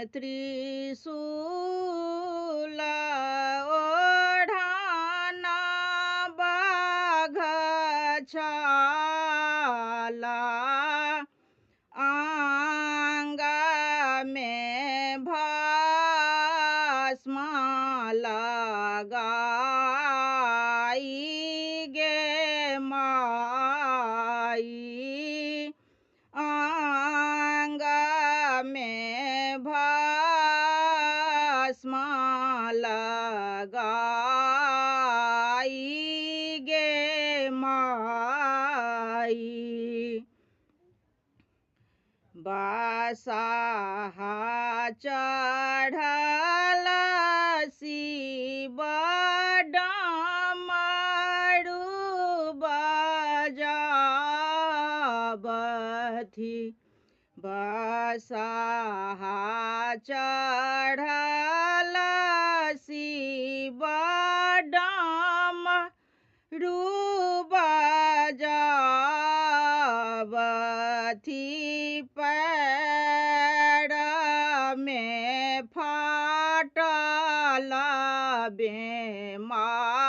त्रिशूल ओढ़ाना बाघ छाला, आंगमे भस्म लगाई गे माई, आंगमे भस्म लगाई गे माई। बसाहा चढ़ल शिव डमरू बजाबथि, बसाहा चढ़ल शिव डमरू बजाबथि, पैरमे फाटल बेमारी